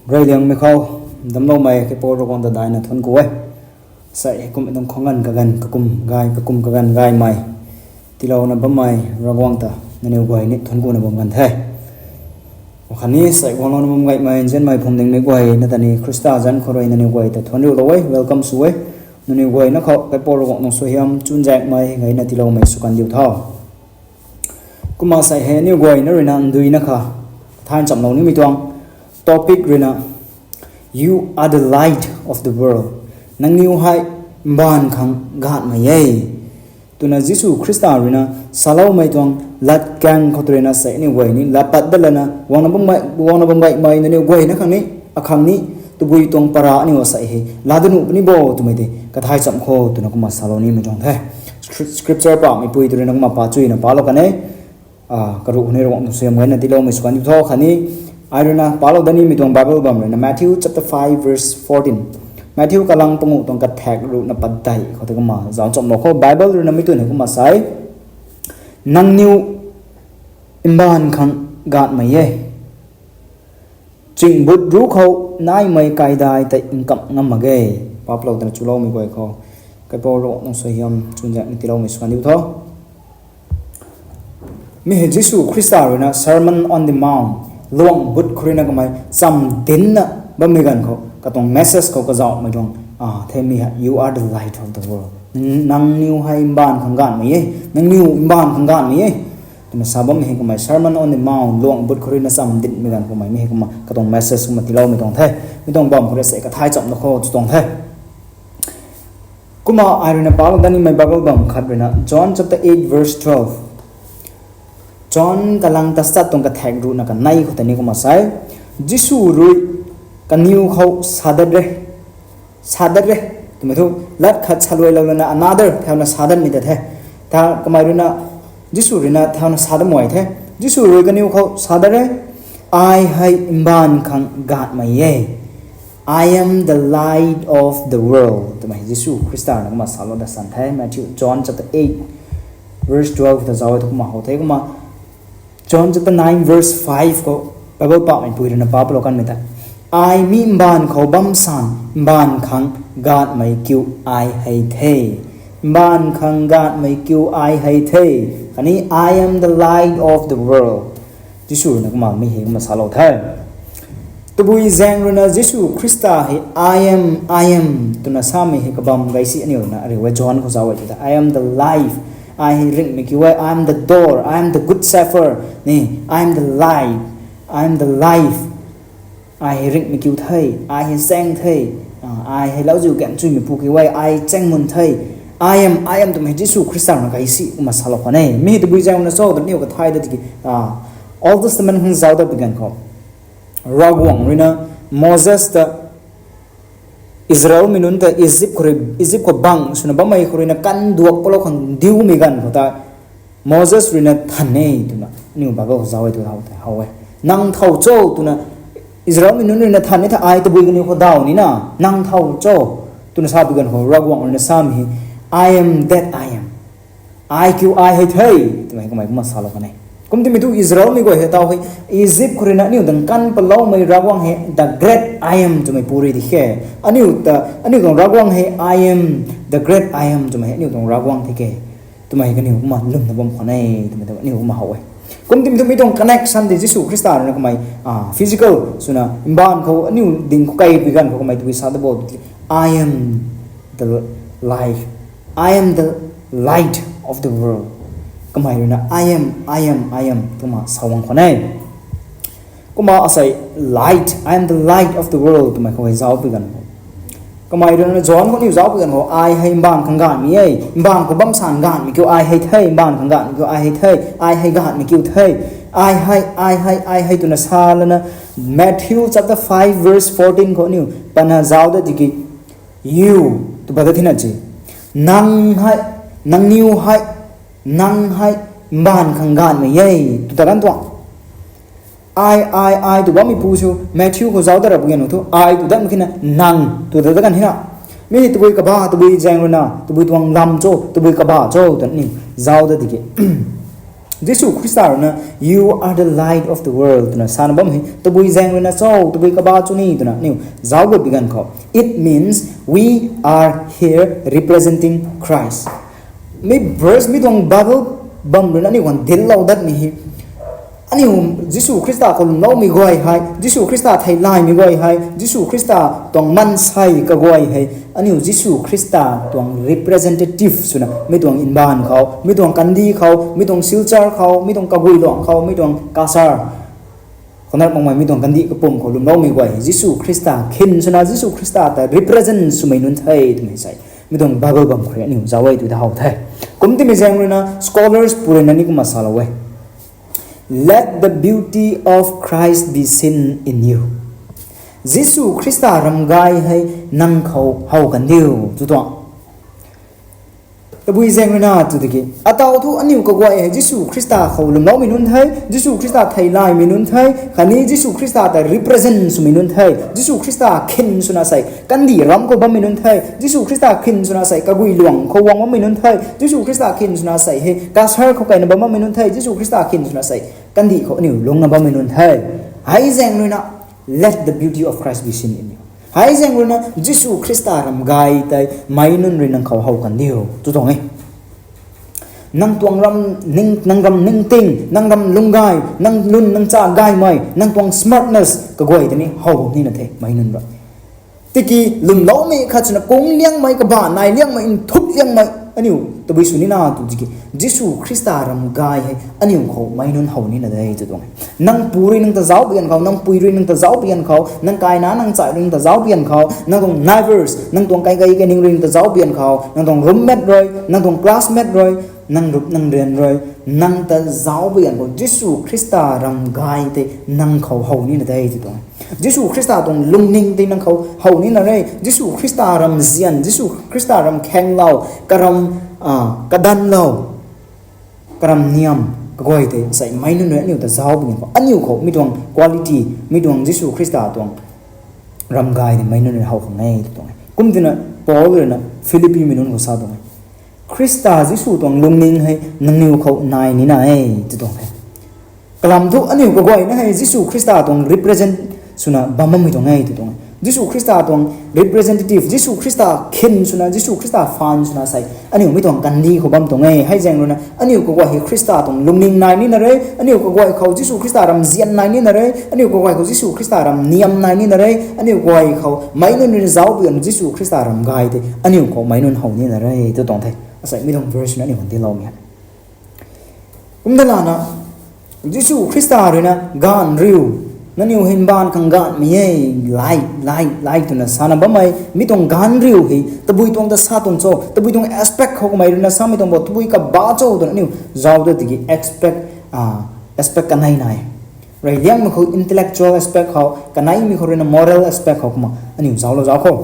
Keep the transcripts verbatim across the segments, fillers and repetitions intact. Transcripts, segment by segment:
Reyliangmei khou damcloumei Kaipouc Ravguangc ta daihna thuanc ku e. Sai heikum tuang khou nganv kaganv kakum gay, kakum kaganv gaymei tiilouna bammei Ravguangc ta nangniw guay ni thuanc kuna bam ganv the. Khatni sai guanglouna bam gaymei nzianmei phungdingmei guay na ta ni Khrista zanc khou rui nangniw guay ta thuanc riulou e, welcome sw e. Nangniw guay na khou Kaipouc Ravguangc tuang suaihiam chuzaenghmei gayna tiiloumei sw kan diu tho. Kumna sai hei aniw guay na ruina nduina kha thay nchamlou nimei tuang topic ruina, You are the light of the world. Nangniw hei mbaanv khang gaanhmei e twna Jisu Khrista ruina saloumei tuang latkaeng khou ruina sai aniw guay ni lat pat dat lana guangna bam gaymei nangniw guay na khang ni, akhang ni, tabui tuang para aniw asai hei laa dat nuh puni bo twmei tei kathay cham kho twna kumna salou nimei tuang the. Scripture pamei pui ruina kumna pa chuyna palou kan e. Karuh khou ni Ravguangc tuang suaihiam gayna tiiloumei sw kan diu tho. Khatni ai ruina palou dat nimei tuang Bible bam ruina Matthew chapter five verse fourteen. Matthew kalang panguh tuang kathak ruhna padeih khou tei kumna zauc chamlou kho. Bible ruina mi twn hei kumna sa e, Nangniw mbaanv khang gaanhmei e. Chyngbut ruc khou naimei kaidai tei nkamh ngam mak ge. Paplou twna chuloumei guay khou Kaipouc Ravguangc tuang suaihiam chuzaenghmei tiiloumei sw kan diu tho. Mi hei Jisu Khrista ruina Sermon on the Mount, luang but khou ruina kamei chamdinna bammei ganv khou katuang message khou kazauhmei tuang the mi hei, You are the light of the world. Nangniw hei mbaanv khang gaanhmei e. Nangniw mbaanv khang gaanhmei e twna sa bammei hei kamei Sermon on the Mount, luang but khou ruina chamdinmei ganv khou kamei mi hei kumna katuang message kumna tiiloumei tuang the. Mi tuang bam khou rui sai kathay chamlou kho tw tuang the. Kumna ai ruina palou dat nimei Bible bam khat ruina John chapter eight verse twelve. John kalang tachat tuang kathak ruhna kanei khou tei ni kumna sa e, Jisu rui kaniw khou sa dat re, sa dat re twmei thu lat khat saluailou lana another thauna sa datmei ta the. Kamei ruina, Jisu ruina thauna sa dat mei the. Jisu rui kaniw khou sa dat re, Ai hei mbaanv khang gaanhmei e. I am the light of the world twmei Jisu Khrista na kumna salou dat san the. Matthew, John chapter eight verse twelve ta zauc e thu kumna how the. Kumna John chapter nine verse five khou Bible pamei pui ruina paplou kanmei ta, Ai mi mbaanv khou bam san, mbaanv khang gaanhmei kiu ai hei the. Mbaanv khang gaanhmei kiu ai hei the. Khatni I am the light of the world. Jisu ruina kumna mi hei kumna salou the. Tabui zaeng ruina Jisu Khrista hei I am, I am twna samei hei kabam gaysi aniu ruina ariu e John khou zauc e tei ta, I am the life. Ai hei ringhmei kiu e, I am the door, I am the good shepherd ni, I am the light, I am the life. Ai hei ringhmei kiu the, ai hei chaeng the, ai hei lauziu gaengchuymeipu kiu e, ai chaengmun the. I am, I am twmei Jisu Khrista ruina gaysi kumna salou khwan e. Mi hei tabui zaeng ruina cho twna aniu kathay dat tiki, Old Testament khang zauc dat bi ganv khou Ravguangc ruina Moses ta Israelmei nunc ta Egypt khou, Egypt khou bang swna bammei khou ruina kanduak palou khang diumei ganv khou ta Moses ruina than e twna aniu Bible khou zauc e tw how e. Nang thow cho twna Israelmei nunc ruina than e tha ai tabui kaniw khou daw nina, nang thow cho twna sa bi ganv khou Ravguangc ruina samei hei, I am that I am. Ai kiu ai hei the twmei kamei kumna salou khwan e. Kum timei thu Israelmei guay hei taw hei Egypt khou ruina aniu dang kan paloumei Ravguangc hei the great I am twmei pu rui di khe. Aniu ta, aniu tuang Ravguangc hei I am the great I am twmei hei aniu tuang Ravguangc the ke twmei kaniw kumna lwmna bam khwan e twmei ta aniu kumna how e. Kum timei thu mi tuang connection tei Jisu Khrista ruina kamei physical swna mbaanv khou aniu ding khou kei bi ganv khou kamei tabui sa dat bo, I am the life, I am the light of the world. Kamei ruina I am, I am, I am twna sa guang khwan e. Kumna asei light, I am the light of the world twmei khou hei zauc bi ganv khou, kamei ruina John khou niw zauc bi ganv khou ai hei mbaanv khang gaanhmei e, mbaanv khou bam san gaanhmei kiu ai hei the, mbaanv khang gaanhmei kiu ai hei the, ai hei gaanhmei kiu the, ai hei, ai hei, ai hei twna sa lana Matthew chapter five verse fourteen khou niw pana zauc dat tiki, You tw pat dat thina se, nang hei, nangniw hei, nang hei mbaanv khang gaanhmei e tw ta kan tuang. Ai, ai, ai tw bammei pu sw Matthew khou zauc dat rap ganv thu ai tw dat mak khe na, nang tw dat kan hina. Mi tabui kaba, tabui zaeng ruina tabui tuang lam cho, tabui kaba cho twna niw zauc dat tiki Jisu Khrista ruina, "You are the light of the world," twna sana bam hei, tabui zaeng ruina cho, tabui kaba chu ni twna aniu zauc gut bi ganv khou, it means we are here representing Christ. Mi verse, mi tuang Bible bam ruina aniu khang dinclou datmei hei, aniu Jisu Khrista khou lwmloumei guay hei, Jisu Khrista theilaymei guay hei, Jisu Khrista tuang maansei kaguay hei, aniu Jisu Khrista tuang representative swna, mi tuang mbaanv khou, mi tuang kandih khou, mi tuang Silchar khou, mi tuang Kaguiluang khou, mi tuang Cachar, khou na makmei mi tuang kandih kapwm khou lwmloumei guay hei, Jisu Khrista khin swna, Jisu Khrista ta represent swmei nunc the twmei sei, mi tuang Bible bam khou rui aniu zauc e tw ta how the. Kumtimei zaeng ruina scholars pu ruina ni kumna salou e. Let the beauty of Christ be seen in you. Jisu Khrista ram gay hei nang khou how kan diu tw tuang. Tabui zaeng ruina tw tiki, ataw thu aniu kaguay hei Jisu Khrista khou lwmloumei nunc the, Jisu Khrista theilaymei nunc the, khatni Jisu Khrista ta represent swmei nunc the, Jisu Khrista khin swna sei kandih ram khou bammei nunc the, Jisu Khrista khin swna sei Kaguiluang khou guang bammei nunc the, Jisu Khrista khin swna sei hei Cachar khou kaina bam bammei nunc the, Jisu Khrista khin swna sei kandih khou aniu lungna bammei nunc the. Hei zaeng ruina, let the beauty of Christ be seen in you. Hei zaeng ruina Jisu Khrista ram gay tei meic nunc rui nang khou how kan diu tw tuang e. Nang tuang ram ning, nang ram ningting, nang ram lung gay, nang lun nang cha gaymei, nang tuang smartness kaguay tei ni how nina the meic nunc rui. Tiki lwmloumei khat swna kung liangmei, kabah nai liangmei, nthuk liangmei aniu tabui sw nina tw tiki, Jisu Khrista ram gay hei aniu khou meic nunc how nina de tw tuang e. Nang pu rui nang ta zauc bi ganv khou, nang pui rui nang ta zauc bi ganv khou, nang kaina nang chai rui nang ta zauc bi ganv khou, nang tuang neighbors, nang tuang kaikei kaning rui nang ta zauc bi ganv khou, nang tuang roommate rui, nang tuang classmate rui, nang rup nang rian rui nang ta zauc bi ganv khou, Jisu Khrista ram gay tei nang khou how nina de tw tuang e. Jisu Khrista tuang lungning tei nang khou how nina re. Jisu Khrista ram zian, Jisu Khrista ram khaenglou, karam, kadanlou, karam niam kaguay tei sei meic nunc rui aniu ta zauc bi ganv khou, aniu khou mi tuang quality, mi tuang Jisu Khrista tuang ram gay tei meic nunc rui how khang e tw tuang e. Kumtina Paul ruina Philippimei nunc khou sa tuang e. Khrista Jisu tuang lungning hei nangniw khou nai nina e tw tuang e. Kalam thu aniu kaguayna hei Jisu Khrista tuang represent swna bam bammei tuang e tw tuang e. Jisu Khrista tuang representative, Jisu Khrista khin swna, Jisu Khrista fan swna sei aniu mi tuang kandih khou bam tuang e. Hei zaeng ruina aniu kaguay hei Khrista tuang lungning nai nina re, aniu kaguay khou Jisu Khrista ram zian nai nina re, aniu kaguay khou Jisu Khrista ram niam nai nina re, aniu kaguay khou meic nunc rui zauc bi ganv Jisu Khrista ram gay tei aniu khou meic nunc how nina re tw tuang the. Asei mi tuang verse na aniu khang dincloumei Kumta lana, Jisu Khrista ruina gaanvriu, nangniw hei mbaanv khang gaanvmei e, light, light, light twna sana bammei mi tuang gaanvriu hei tabui tuang ta sa tuang cho, tabui tuang aspect khou kamei ruina samei tuang bo, tabui kaba cho twna aniu zauc da tiki aspect, aspect kanei nai. Rey liangmei khou intellectual aspect khou, kaneimei khou ruina moral aspect khou kumna aniu zauclou zauc khou.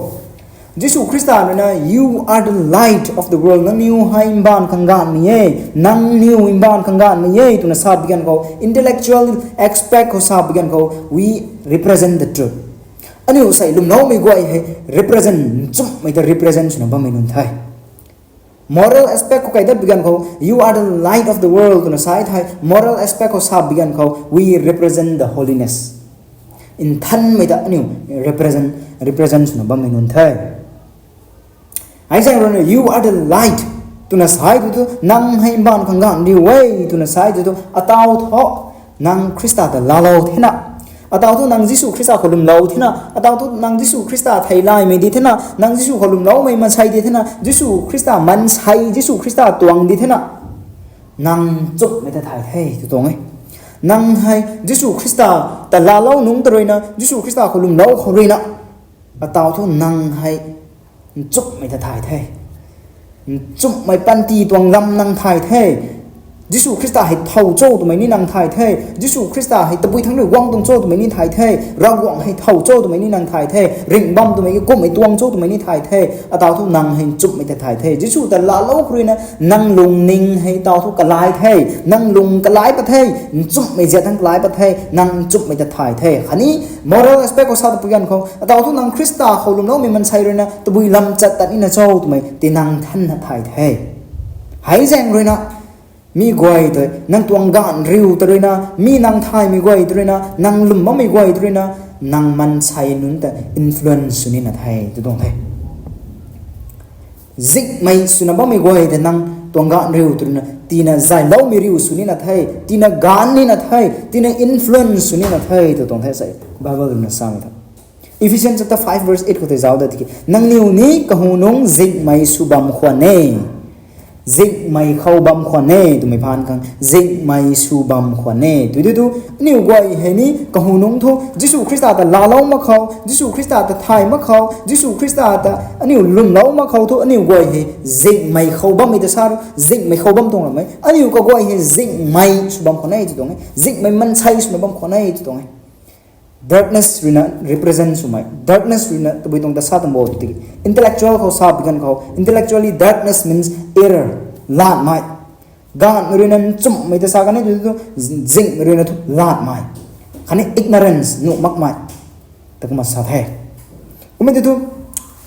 Jisu Khrista ruina, "You are the light of the world." Nangniw hei mbaanv khang gaanvmei e. Nangniw mbaanv khang gaanvmei e twna sa bi ganv khou, intellectual aspect khou sa bi ganv khou, we represent the truth. Aniu sei lwmloumei guay hei represent, nchumhmei ta represent swna bammei nunc the. Moral aspect khou kai dat bi ganv khou, "You are the light of the world," twna sa thei, moral aspect khou sa bi ganv khou, we represent the holiness. Nthanmei ta aniu represent, represent swna bammei nunc the. Hei zaeng ruina, "You are the light," twna sa tu tu, nang hei mbaanv khang gaanvriu e twna sa tu tu, ataw thu nang Khrista ta laalou thena, ataw thu nang Jisu Khrista khou lwmlou thena, ataw thu nang Jisu Khrista theilaymei di thena, nang Jisu khou lwmloumei maansei di thena, Jisu Khrista maansei, Jisu Khrista tuang di thena, nang nchumhmei ta thay the tw tuang e. Nang hei Jisu Khrista ta laalou nungc ta ruina, Jisu Khrista khou lwmlou khou ruina, ataw thu nang hei nchumhmei ta thay the. Nchumhmei panty tuang lam nang thay the. Jisu Khrista hei thow cho twmei ni nang thay the. Jisu Khrista hei tabui thangc rui guang tuang cho twmei ni thay the. Ravguangc hei thow cho twmei ni nang thay the. Ringh bam twmei ki kumhmei tuang cho twmei ni thay the. Ataw thu nang hei nchumhmei ta thay the. Jisu ta laalou khou ruina nang lungning hei taw thu kalai the. Nang lung kalai pat the. Nchumhmei ziat thangc kalai pat the. Nang nchumhmei ta thay the. Khatni moral aspect khou sa ta pui ganv khou, ataw thu nang Khrista khou lwmloumei maansei ruina tabui lam chat tat nina cho twmei tei nang nthanna thay the. Hei zaeng ruina, Mi guay tei, nang tuang gaanv riu ta ruina, mi nang thaymei guay ta ruina, nang lwm bammei guay ta ruina, nang mansei nunc ta influence sw nina the, tw tuang the. Zingmei swna bammei guay tei nang tuang gaanv riu ta ruina, tina zayloumei riu sw nina the, tina gaanv nina the, tina influence sw nina the, tw tuang the sei, Bible ruina samei tho. Ephesians chapter five verse eight khou tei zauc dat tiki, nangniw ni kahunungc zingmei sw bam khwan e. Zingmei khou bam khwan e, twmei phaan khang, zingmei sw bam khwan e. Tw di tu, aniu guay hei ni kahunungc thu, Jisu Khrista ta laalou mak khou, Jisu Khrista ta thay mak khou, Jisu Khrista ta aniu lwmlou mak khou thu, aniu guay hei zingmei khou bammei ta sa, zingmei khou bam tuang ramei. Aniu kaguay hei zingmei sw bam khwan e, tw tuang e. Zingmei mansei swna bam khwan e, tw tuang e. Darkness ruina represent swmei. Darkness ruina tabui tuang ta sa tuang bo tiki, intellectual khou sa bigan khou, intellectually darkness means error, latmei. Gaanvmei ruina nchumhmei ta sa kan e, tu tu, zingmei ruina thu latmei. Khatni ignorance, nuh makmei. Ta kumna sa the. Kumna tu tu,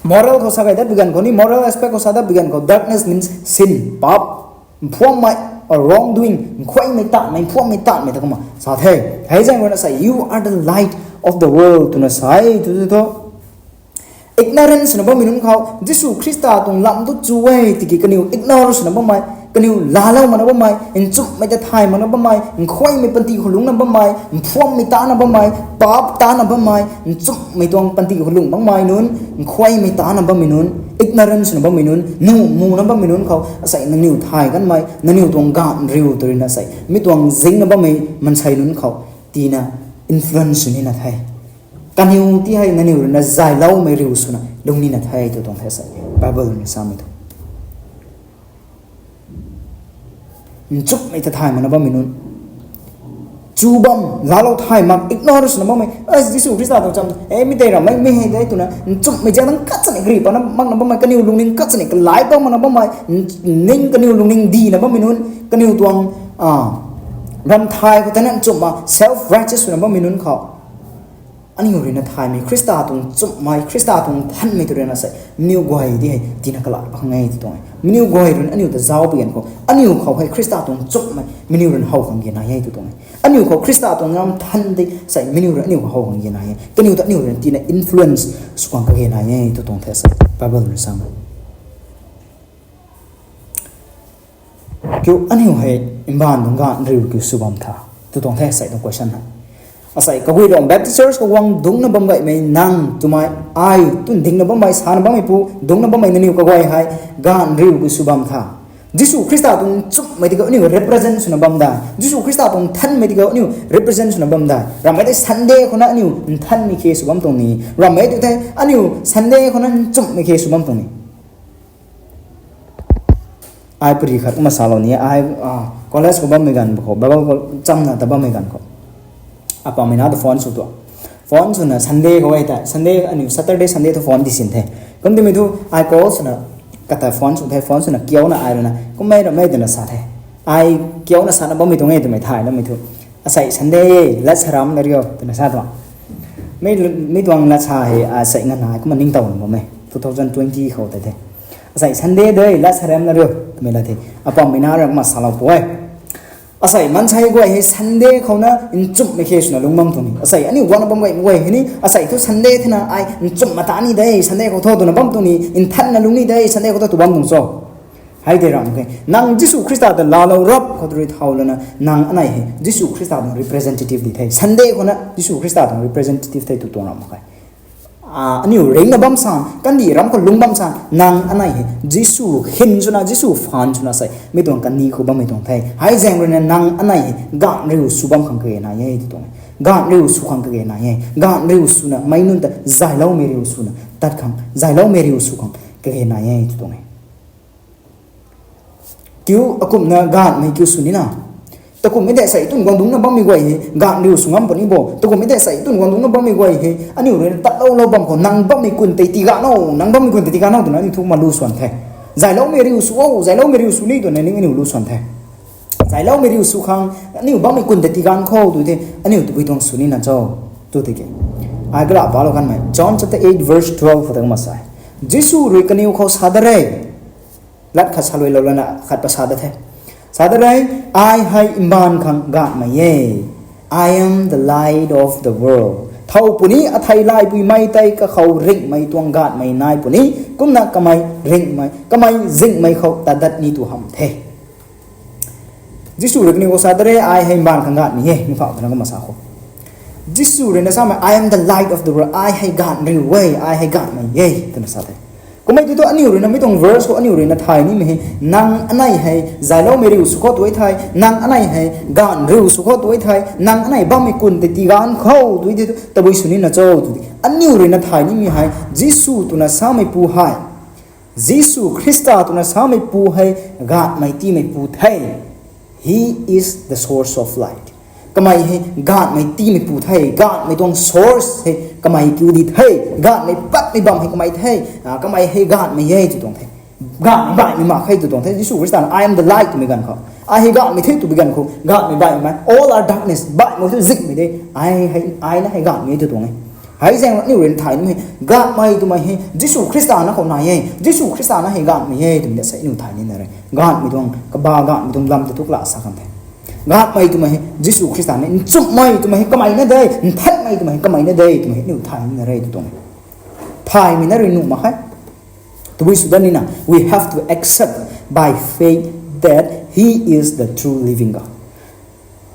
moral khou sa kai dat bigan khou ni, moral aspect khou sa dat bigan khou, darkness means sin, paap, mphuammei, or wrongdoing, nkhuaymei tanmei, mphuammei tanmei ta kumna sa the. Hei zaeng ruina sa, you are the light of the world, twna sa e, tu tu tu. Ignorance swna bammei nunc khou, Jisu Khrista tuang lam tu chu e, tiki kaniw ignore swna bammei, kaniw laalou makna bammei, nchumhmei ta thay makna bammei, nkhuaymei panty khou lungcna bammei, mphuammei tana bammei, paap tana bammei, nchumhmei tuang panty khou lungc makmei nunc, nkhuaymei tana bammei nunc, ignorance swna bammei nunc, nuh muna bammei nunc khou, asei nangniw thay kanmei, nangniw tuang gaanv riu ta ruina sei, mi tuang zingna bammei mansei nunc khou, tina influence sw nina the. Kaniw ti hei nangniw ruina zayloumei riu swna lung nina the, tw tuang the sei, Bible ruina samei tho. Nchumhmei ta thay makna bammei nunc, chu bam, laalou thay mak, ignore swna bammei, e, Jisu Khrista tuang cham, e, mi tei rammei, mi hei de, twna, nchumhmei ziak nang kat sani kari pana makna bammei, kaniw lungning kat sani kalai bam makna bammei, n-, ning kaniw lungning dina bammei nunc, kaniw tuang, a, ram thay khou tana nchumhna self righteous swna bammei nunc khou, aniu ruina thaymei, Khrista tuang nchumhmei, Khrista tuang nthanmei tu ruina sei, maniw guay di hei tina kalat bang e, tw tuang e. Maniw guay ruina aniu ta zauc bigan khou, aniu khou hei Khrista tuang nchumhmei, maniw ruina how khang ge nai e, tw tuang e. Aniu khou Khrista tuang ram nthan di sei, maniw ruina aniu khou how khang ge nai e. Kaniw ta aniu ruina tina influence sw khang kage nai e, tw tuang the sei, Bible ruina samei. Kiu aniu hei mbaanv tuang gaanv riu kiu sw bam tha, tw tuang the sei tuang question hei. Asei kaguay tuang Baptist Church khou guang dungcna bam gaymei nang twmei, ai tun dingna bammei, sana bammeipu, dungcna bammei nangniw kaguay hei gaanv riu kiu sw bam tha. Jisu Khrista tuang nchumhmei tiki aniu represent swna bam dai. Jisu Khrista tuang nthanmei tiki aniu represent swna bam dai. Rammei tei Sunday khouna aniu nthanmei khe sw bam tuang ni. Rammei tu the aniu Sunday khouna nchumhmei khe sw bam tuang ni. Ai pari khat kumna salou ni, ai, a, college khou bammei ganv khou, Bible khou chamna ta bammei ganv khou, apammei na ta phone sw tua. Phone swna Sunday khou e ta, Sunday aniu Saturday, Sunday thu phone di sin the. Kumtimei thu ai call swna, kata phone sw the, phone swna kiuna ai ruina, kummei ramei twna sa the. Ai kiuna sana bammei tuang e twmei thay namei thu, asei Sunday lat saram na rio twna sa tua. Mi, mi tuang lat sa hei, asei nganv nai kumna ningtow na bam e, two thousand twenty khou tei the. Asei Sunday de lat saram na rio twmei la the. Apammei na ramei salou pu e. Asei mansei guay hei Sunday khouna nchumhmei khe swna lung bam tuang ni. Asei aniu guangna bam guay, guay hei ni, asei thu Sunday thena ai nchumh mata ni de, Sunday khou tho twna bam tuang ni, nthanna lung ni de, Sunday khou tho tw bam tuang cho. Hei tei ram khe. Nang Jisu Khrista ta laalou rap khou tu rui thau lana, nang anei hei Jisu Khrista tuang representative di the. Sunday khouna Jisu Khrista tuang representative the tw tuang ram khe. A, aniu ringna bam san, kandih ram khou lung bam san, nang anei hei Jisu hin swna, Jisu phaan swna sei, mi tuang kandih khou bammei tuang the. Hei zaeng ruina nang anei hei gaanv riu sw bam khang kage nai e tw tuang e. Gaanv riu sw khang kage nai e. Gaanv riu swna, meic nunc ta zayloumei riu swna tat khang, zayloumei riu sw khang kage nai e tw tuang e. Kiu akumhna gaanvmei kiu sw nina. Takumhmei tei sei tun guang dungcna bammei guay hei gaanv riu sw ngam puni bo. Takumhmei tei sei tun guang dungcna bammei guay hei aniu ruina tatloulou bam khou, nang bammei kun tei tigano, nang bammei kun tei tigano twna aniu thu ma lu swan the. Zayloumei riu sw o, zayloumei riu sw ni twna ning aniu lu swan the. Zayloumei riu sw khang, aniu bammei kun tei tigan khou tu the, aniu tabui tuang sw nina cho, tu tiki. Ai kala palou kanmei, John chapter eight verse twelve khou ta kumna sa e. Jisu rui kaniw khou sa da re. Lat khat saluailou lana khat pa sa da the. Sa da re, ai hei mbaanv khang gaanvmei e. I am the light of the world. Thow puni athei laipuimei tei kakhou ringhmei tuang gaanvmei nai puni, kumna kamei ringhmei, kamei zinghmei khou tadat ni tu hamh the. Jisu rui kaniw khou sa da re, ai hei mbaanv khang gaanvmei e, mi phau twna kumna sa khou. Jisu rui na samei, I am the light of the world, ai hei gaanv riu e, ai hei gaanvmei e, twna sa the. Kummei tu tu aniu rui na mi tuang verse khou aniu rui na thay nimei hei, nang anei hei zayloumei riu sw khou tu e thei, nang anei hei gaanv riu sw khou tu e thei, nang anei bammei kun tei tigaanv khou tu e thei, tabui sw nina cho tu di. Aniu rui na thay nimei hei, Jisu twna sameipu hei, Jisu Khrista twna sameipu hei gaanvmei tiimeipu the. He is the source of light. Kamei hei gaanvmei tiimeipu the, gaanvmei tuang source hei kamei kiu di the, gaanvmei patmei bam hei kamei the, a, kamei hei gaanvmei e tw tuang the. Gaanvmei baihmei mak khe tw tuang the. Jisu Khrista na, I am the light twmei ganv khou, ai hei gaanvmei the twmei ganv khou, gaanvmei baihmei, all are darkness, baihmei thu zingmei de, ai hei, ai na hei gaanvmei e tw tuang e. Hei zaeng aniu rui na thay nimei, gaanvmei twmei hei Jisu Khrista na khou nai e, Jisu Khrista na hei gaanvmei e twmei de sei aniu thay nina re. Gaanvmei tuang kaba, gaanvmei tuang lam tei tu kala sa kan the. Gaanvmei twmei hei Jisu Khrista na, nchumhmei twmei hei kamei na de, nthanmei twmei hei kamei na de twmei hei aniu thay nina re tw tuang e. Thaymei na rui nuh mak khe. Tabui sw dat nina, we have to accept by faith that he is the true living God.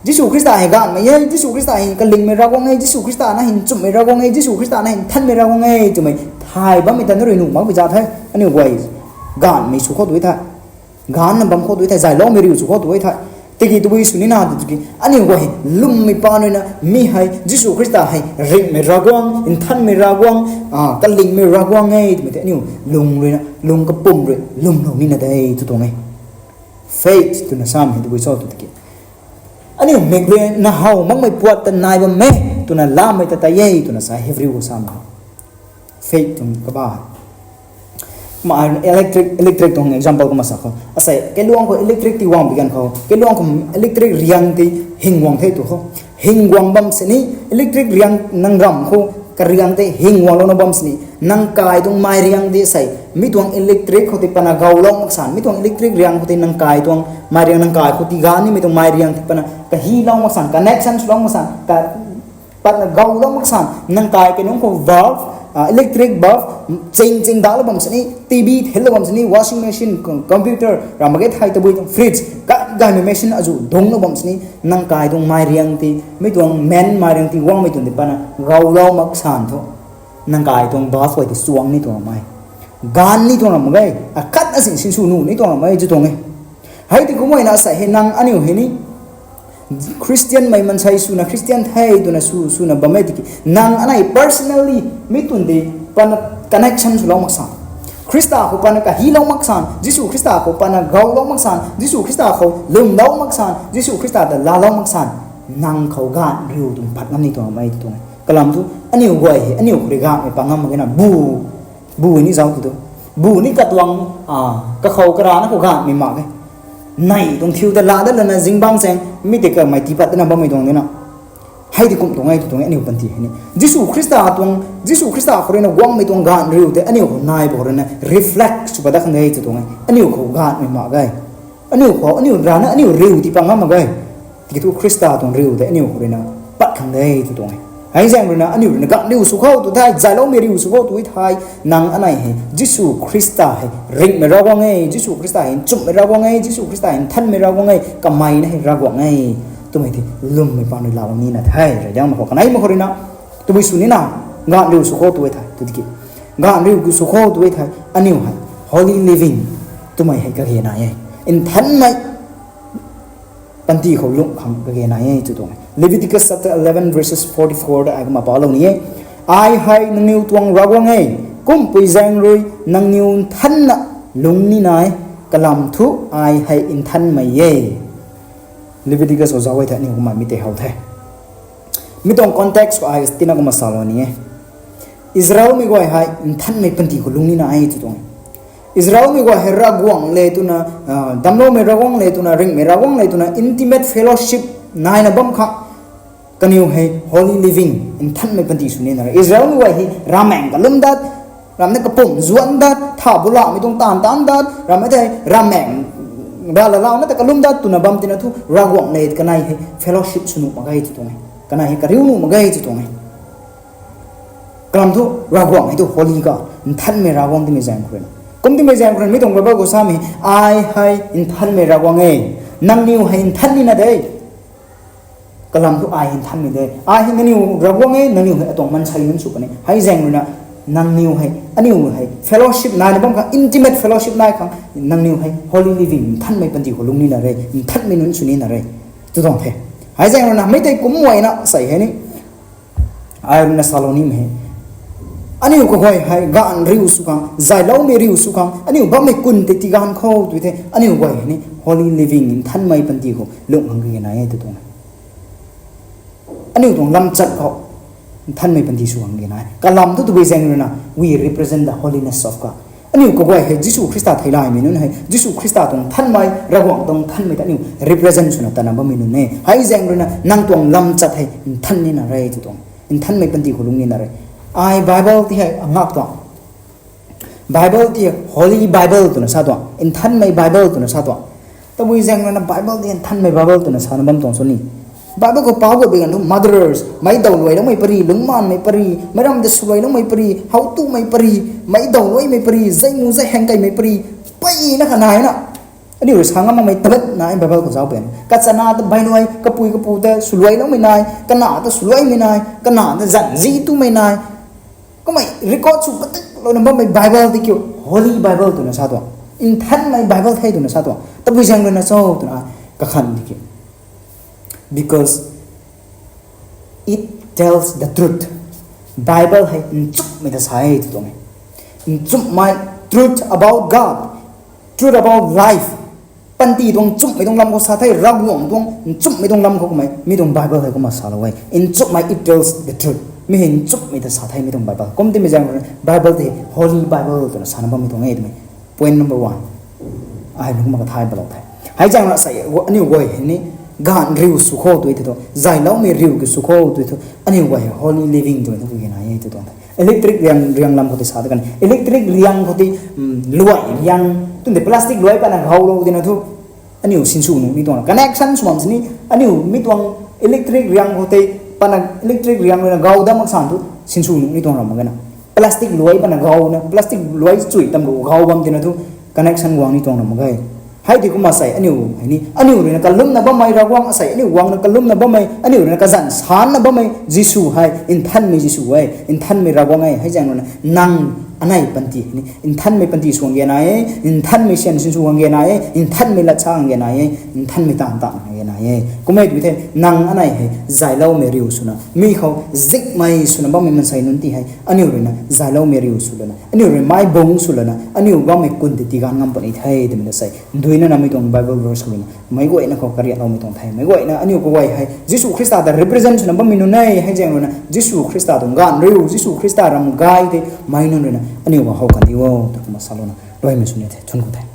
Jisu Khrista hei gaanvmei e, Jisu Khrista hei kalingmei Ravguangc e, Jisu Khrista na hei nchumhmei Ravguangc e, Jisu Khrista na hei nthanmei Ravguangc e twmei thay bammei ta na rui nuh makpui za the. Aniu guay gaanvmei sw khou tu e thei, gaanvna bam khou tu e thei, zayloumei riu sw khou tu e thei, tiki tabui sw nina tiki aniu guay hei lwmmei paan rui na mi hei Jisu Khrista hei ringhmei Ravguangc, nthanmei Ravguangc, a, kalingmei Ravguangc e twmei tei aniu lung rui na, lung kapwm rui lwmlou nina de tw tuang e. Faith twna samei hei tabui cho tu tiki, aniu mik rui na how makmei puat ta nai bam e twna lamei ta tei e twna sa Hebrew khou samei. Faith tuang kaba. Ma electric, electric tuang example kumna sa khou, asei kailuang khou electric ti guang bi ganv khou, kailuang khou electric riang ti hing guang the tu khou. Hing guang bam sini, electric riang nang ram khou kariang tei hing guanglouna bam sini, nang kai tuang mei riang ti sei mi tuang electric khou tei pana gawlou mak san, mi tuang electric riang khou tei nang kai tuang mei riang, nang kai khou tigaanv nimei tuang mei riang tei pana kahilou mak san, connection swlou mak san, ka patna gawlou mak san, nang kai kanunc khou bulb, a, electric bulb, ching ching dalou bam sini, T V thillou bam sini, washing machine, com-, computer, ram mak ge thei tabui tuang fridge, ka gaymei machine azu dungclou bam sini, nang kai tuang mei riang ti, mi tuang main mei riang ti guangmei tuang tei pana gawlou mak san thu, nang kai tuang bulb khou tei chuang ni tuang ram e, gaanv ni tuang ram mak ge, akhat na sing sinsw nuh ni tuang ram e tw tuang e. Hei tei kumna asei hei nang aniu hei ni Christian mei maansei swna Christian the twna sw, swna bam e tiki, nang anei personally mi tuang tei pana connection swlou mak san, Khrista khou pana kahilou mak san, Jisu Khrista khou pana gawlou mak san, Jisu Khrista khou lwmlou mak san, Jisu Khrista ta laalou mak san, nang khou gaanv riu tuang pat ngam ni tuang ram e tw tuang e. Kalam thu aniu guay hei aniu khou rui gaanvmei pat ngam mak ge na, bu bu ni zauc tu tu, bu ni katuang, a, kakhou karana khou gaanvmei mak e. Nei tuang thiu ta laa dat lana zingbangc chaeng mi tei kamei tii pat tana bammei tuang dina, hei tei kum tuang e tw tuang e aniu panty hei ni. Jisu Khrista tuang, Jisu Khrista khou rui na guangmei tuang gaanv riu tei aniu khou nai bam khou rui na reflect sw pat dat khang de tw tuang e. Aniu khou gaanvmei mak ge. Aniu khou, aniu rana, aniu riu tii pat ngam mak ge. Tiki thu Khrista tuang riu tei aniu khou rui na pat khang de tw tuang e. Hei zaeng rui na aniu rui na gaanv riu sw khou tu thei, zayloumei riu sw khou tu thei, nang anei hei Jisu Khrista hei ringhmei Ravguangc e, Jisu Khrista hei nchumhmei Ravguangc e, Jisu Khrista hei nthanmei Ravguangc e, kamei na hei Ravguangc e twmei tei lwmmei paan rui laalou nina the. Radiang mak khou kanei mak khou rui na, tabui sw nina, gaanv riu sw khou tu thei tu tiki, gaanv riu sw khou tu thei, aniu hei holy living twmei hei kage nai e, nthanmei panty khou lungh khang kage nai e tw tuang e. Leviticus chapter eleven verses forty-four ta ai kumna palou ni e. Ai hei nangniw tuang Ravguangc e, kumpui zaeng rui nangniw nthanna lungc ni nai, kalam thu ai hei nthanmei e. Leviticus khou zauc e thei aniu kumna mi tei how the. Mi tuang context khou ai tina kumna salou ni e. Israelmei guay hei nthanmei panty khou lungc ni nai tw tuang e. Israelmei guay hei Ravguangc le twna, a, damcloumei Ravguangc le twna, ringhmei Ravguangc le twna intimate fellowship naina bam khang, kaniw hei holy living, nthanmei panty sw nina re. Israelmei guay hei ravmaengc kalum dat, ramna kapumc zuanc dat, tha bulamei tuang taanv taanc dat, ramna thei ravmaengc Rala launa ta kalum dat twna bam tina thu Ravguangc le kanei hei fellowship sw nuh mak ge tw tuang e. Kanei hei kariu nuh mak ge tw tuang e. Kalam thu Ravguangc hei thu holy God, nthanmei Ravguangc timei zaeng khou rui na. Kum timei zaeng khou rui na mi tuang Bible khou samei, ai hei nthanmei Ravguangc e, nangniw hei nthan nina de. Kalam thu ai hei nthanmei de. Ai hei nangniw Ravguangc e, nangniw hei atuang maansei nunc sw puni. Hei zaeng rui na nangniw hei, aniu hei fellowship naina bam khang, intimate fellowship nai khang, nangniw hei holy living, nthanmei panty khou lung nina re, nthanmei nunc sw nina re tw tuang the. Hei zaeng rui na mei tei kum guayna sei hei ni, ai rui na salou nimei hei, aniu kaguay hei gaanv riu sw khang, zayloumei riu sw khang, aniu bammei kun tei tiganv khou tw the, aniu guay hei ni holy living, nthanmei panty khou lung khang kage nai e tw tuang e. Aniu tuang lamchat khou nthanmei panty sw khang kage nai e. Kalam thu tabui zaeng rui na, we represent the holiness of God. Aniu kaguay hei Jisu Khrista theilaymei nunc hei, Jisu Khrista tuang nthanmei, Ravguangc tuang nthanmei ta aniu represent swna tatna bammei nunc e. Hei zaeng rui na nang tuang lamchat hei nthan nina re tw tuang, nthanmei panty khou lung nina re. Ai Bible ti hei angak tuang. Bible ti holy Bible twna sa tuang, nthanmei Bible twna sa tuang. Tabui zaeng rui na Bible ti nthanmei Bible twna sana bam tuang sw ni. Bible khou pau guay bi ganv thu murderers, meic daw luailoumei pary, lungcmaanvmei pary, meic ram ta swluailoumei pary, how tumei pary, meic daw luaimei pary, zai mu zai heng kaimei pary, peyna kha nai na. Aniu rui sa ngam makmei tabet nai Bible khou zauc peyna. Kachana ta bailuai, kapui kapu ta swluailoumei nai, kana ta swluaimei nai, kana ta zanzi tumei nai. Kummei record sw patiklouna bammei Bible di kiu holy Bible twna sa tuang, nthanmei Bible the twna sa tuang. Tabui zaeng rui na cho twna kakhan di kiu. Because it tells the truth. Bible hei nchumhmei ta sa e tw tuang e. Nchumhmei, truth about God, truth about life. Panty tuang nchumhmei tuang lam khou sa the, Ravguangc tuang nchumhmei tuang lam khou kummei mi tuang Bible hei kumna salou e. Nchumhmei, it tells the truth. Mi hei nchumhmei ta sa the mi tuang Bible. Kum timei zaeng rui na Bible tei holy Bible twna sana bammei tuang e twmei. Point number one. Ai nunc kumna kathay balou the. Hei zaeng rui na sei, aniu guay hei ni gaanv riu sw khou tw the thu, zayloumei riu ki sw khou tw thu, aniu guay hei holy living twmei thu kage nai e tw tuang the. Electric riang, riang lam khou tei sa ta kan. Electric riang khou tei, luai riang, tun tei plastic luai pana ghaulou tina thu, aniu sinsw nuh ni tuang na. Connection sw bam sini, aniu mi tuang electric riang khou tei, pana electric riang rui na gau dam mak san thu, sinsw nuh ni tuang ram mak ge na. Plastic luai pana gauna, plastic luai chui tam lu gau bam tina thu, connection guang ni tuang ram mak ge. Hei di kumna sei, aniu hei ni, aniu rui na kalumna bammei Ravguangc asei, aniu guangna kalumna bammei, aniu rui na kazanc sanna bammei Jisu hei, nthanmei Jisu e, nthanmei Ravguangc e. Hei zaeng rui na nang anei panty hei ni nthanmei panty sw khang kage nai e, nthanmei syan sinsw khang kage nai e, nthanmei lat sa khang kage nai e, nthanmei taanv ta khang kage nai e. Kummei tw the, nang anei hei zayloumei riu swna, mi khou zikmei swna bammei maansei nunc ti hei, aniu rui na zayloumei riu sw lana, aniu rui mei bung sw lana, aniu bammei kun tei tiganv ngam puni the twmei ta sei. Nduina na mi tuang Bible verse khou rui na meic guayna khou kariakloumei tuang the. Meic guayna aniu kaguay hei Jisu Khrista ta represent swna bammei nunc e. Hei zaeng rui na Jisu Khrista tuang gaanv riu, Jisu Khrista ram gay tei meic nunc rui na aniu khou how kan di o tw kumna salouna luaimei sw ni the, chwn khou the.